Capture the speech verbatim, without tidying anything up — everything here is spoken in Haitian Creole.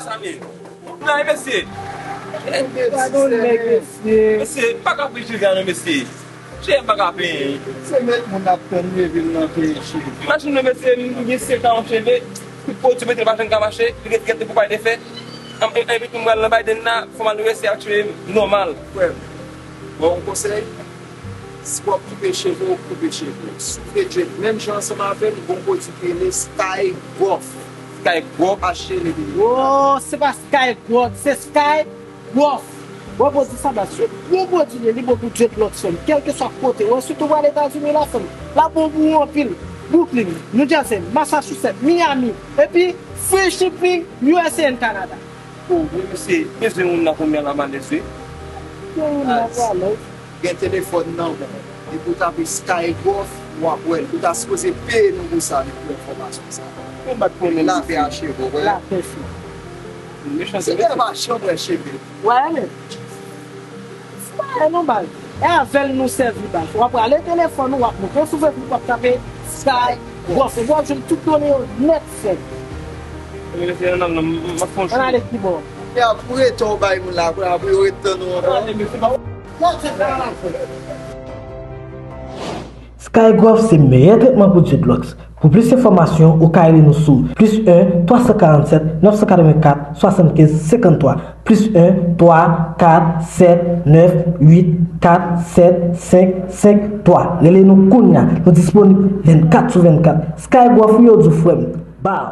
Sa men. Nan, mesye. Gadon nèg, mesye. Mesye, m pa ka pran jiri a non, mesye. Chè, m pa ka penyen. Se met moun ap tann leve l nan peyi cheve. Imajine, mesye, m gen senk an, yon cheve, tout pwodui mete l pa janm ka mache, li ret gete pou bay defè. An, an, epi tou m pral nan Biden la, fò m al resi ak cheve m nòmal. Frè m, bon, yon konsèy, si w ap koupe cheve w, koupe cheve w. Si w vle dread menm jan ansanm avè m, gon pwodui ki rele Sky Growth. Sky Growth. Achte li deja. Oh, se pa Sky Growth, se Sky Growth. Wè pwodui sa baz, se gwo pwodui li ye, li bon pou dreadlocks, frè m. Kèlkeswa kote, wè sitou w al Etazini la, frè m, l ap bon pou ou anpil. Brooklyn, New Jersey, Massachusetts, Miami, epi free shipping U S A and Canada. Bon, mesye, bezwen moun nan konbyen la, malèz wi. Gen moun nan baz, gen telefòn nan men w. Depi w tape Sky Growth, w ap wè l. Ou ta sipoze peye nou pou sa, nou pou enfòmasyon sa. Yon bat konnen la, mesye. Lapè a cheve w, wè. Lapè, frè. Mechanste. Se lè machann wè cheve. Wè, men. Se pa non, baz. E avè l nou sèvi, baz. W ap rale telefòn ou, w ap monte sou Facebook, w ap tape Sky Growth. Epi w ap jwenn tout done yo nèt, frè. Mesye, nan, nan, m ap fè yon... Ann ale kibò. E apre, tan w bay moun la, apre, apre, yo ret tann ou ankò. Ann ale, mesye, pa... Sky Growth se meyè tretman pou dreadlocks. Pou plis enfòmasyon, ou ka rele nou sou plis en, twa san karannsèt, nèf san katrevenkat, swasannkenz, senkanntwa, plis en, twa, kat, sèt, nèf, uit, kat, sèt, senk, senk, twa. Rele nou kounye a. Nou disponib vennkat sou vennkat. Sky Growth, wi, yo di w, frè m. Bow!